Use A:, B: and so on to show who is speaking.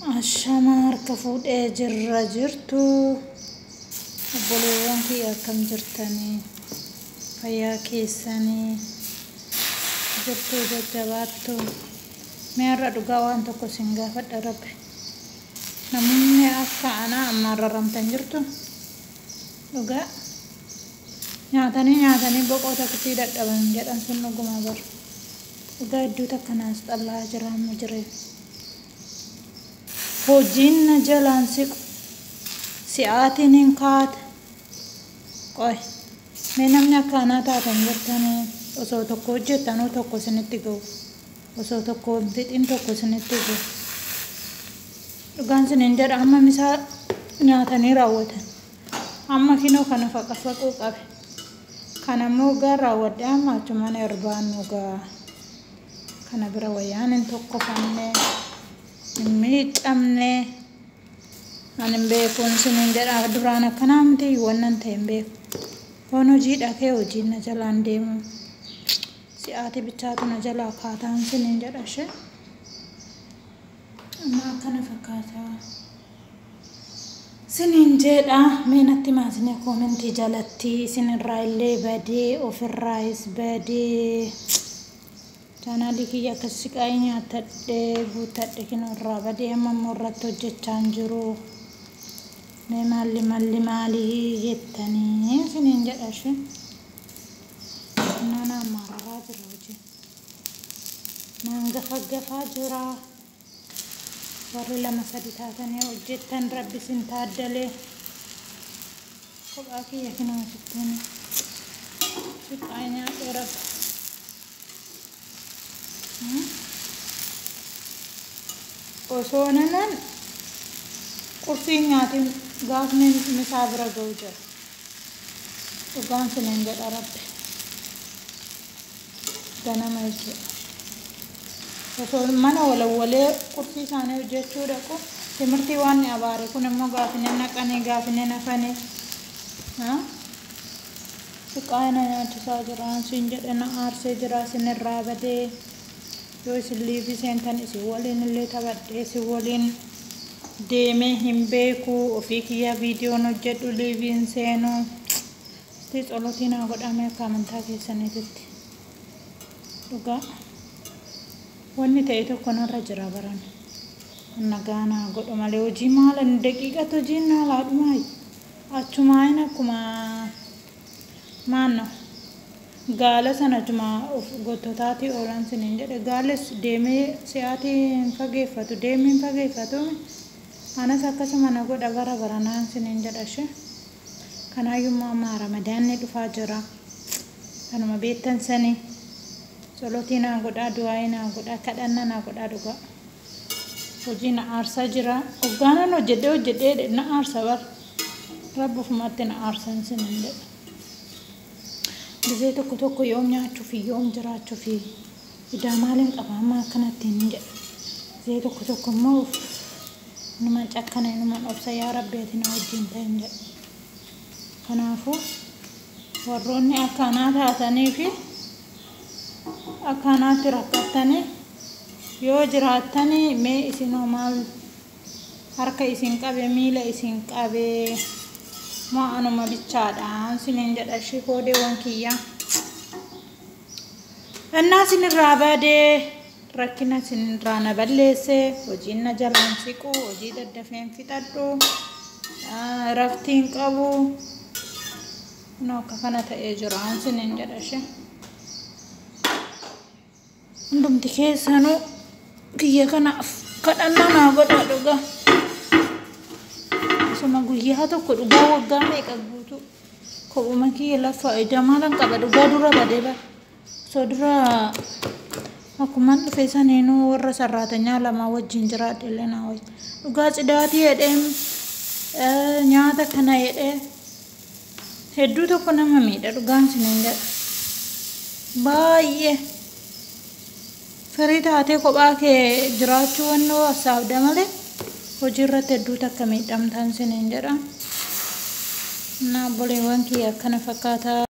A: Ashama harka fuudhee jirra jirtu. Obboleewwan kiyya akkam jirtanii? Fayyaa keessanii? Jirtuu jajjabaattu? Mee har'a dhugaa waan tokko isin gaafadha Rabbi. Namoonni akka anaa ammaan raramtan jirtu? Dhugaa. Nyaatanii nyaatanii boqoo takkitii dadhaban jedhan sun dhuguma bar. Dhugaa hedduu takka naas xallaa jira amma jireenya. Hojiin na jalaan siqu. Si'aatiin hin kaata. Qoy. Mee namni akka anaa taatan jirtanii osoo tokko hojjettanuu tokko isinitti ga'u. Osoo tokko hin fixin tokko isinitti ga'u. Dhugaan isiniin jedha amma misaa nyaatanii raawwatan. Amma kinoo kana faqafaquu qabe. Kana immoo gaa raawwadhe amma achumaan erbaan dhugaa. Kana bira wayyaan hin tokkofanne, hin miiccamne. Ani hin beekuun isiniin jedha duraan akkanaa miti wannan ta'e hin beeku. Foon hojii dhaqee hojiin na jalaan deemu. Si'aati bichaatu na jalaa kaataan isiniin jedha ishee. Amma akkana fakkaataa. Sinin jedha mee natti maasine koomentii jalatti isinirraa illee badee ofirraayis badee chaanaalii kiyya akkas siqaayii nyaatadhee guuttadhe kinoo irraa badee amma immoo irratti hojjechaa hin jiru. Mee maalli malli maalii jettanii isiniin jedha ishee. Naan ammaararaa jira hojii. Naan gafaggafaa jira. Warri lama sadi taatanii hojjettan Rabbi isin taaddalee. Kophaa kiyya kinoo sittiin siqaa nyaadhee Rabbi. Osoo nanan qursii nyaatiin gaafni misaa bira ga'u jira. Dhugaan sinin jedha Rabbi. Ganama jechuudha. Osoo mana walawwalee qursii isaanii hojjechuu dhaqu timirtii waan ni abaare kun immoo gaafine naqanii gaafine nafanii. Siqaa na nyaachisaa jira siin jedhe na aarsee jira isinirraa badee yoo isin liivii seentan isin waliin illee taphadhee isin waliin deemee hin beeku ofii kiyya viidiyoon hojjedhu liiviin seenu. Isti tsolotii naa godhame akka amantaa keessaniititti. Dhugaa wanni ta'e tokko narra jira baran. Nagaa naa godhu malee hojii maalan daqiiqatti hojiin naa laadhumaayi. Achumaan akkuma maanno gaala sana achuma of gottotaatii oolan siniin jedhe gaalis deemee si'aatii hin fageeffatu deemee hin fageeffatu anas akkasuma na godha bara baranaan siniin jedha ishee. Kanaayyuu amma ramadaanni dhufaa jira. Kanuma beektan sanii tsolotii naa godhaa du'aayii naa godhaa kadhannaa naa godhaa dhugaa. Hojii na aarsaa jira. Hoggaanan hojjedhee hojjedhee na aarsa bar. Rabbi ofumatti na aarsan siniin jedha. Gisee tokko tokko yoom nyaachuu fi yoom jiraachuu fi idaa maaliin qaba amma akkanatti hin jedha. Gisee tokko tokko immoo numa cakkana numa obsa yaa Rabbi ati na wajjin ta'in jedha. Kanaafuu warroonni akka anaa taatanii fi akka anaatti rakkattanii yoo jiraattanii mee isinoo maal harka isin qabe miila isin qabe moo anuma bichaadhaan sinin jedha ishii koodeewwan kiyyaa. Innaa isinirraa badee rakkina isinirraa na balleesse hojiin na jalaan siqu hojii daddafeen fixadhu raftiin qabu kunoo akka kana ta'ee jira sinin jedha ishee. Hundumti keessanuu kiyya kanaaf kadhannaa naa godhaa dhugaa. Osuma guyyaa tokko dhugaa waggaa meeqa guutuu kophuma kiyya lafa ija maalan qaba dhugaa dura badee bara. Osoo dura akkuman dhufe saniinuu warra sarraatanyaa lama wajjin jiraadhe illee naa wayya. Dhugaa cidaatii jedhee nyaata kana jedhee hedduu tokko nama miidha dhugaan siniin jedha. Baay'ee firii taatee kophaa kee jiraachuu wannoo hassaabda malee hojii irratti hedduu takka miidhamtaan siniin jedha. Na obboleewwan kiyya akkana fakkaata.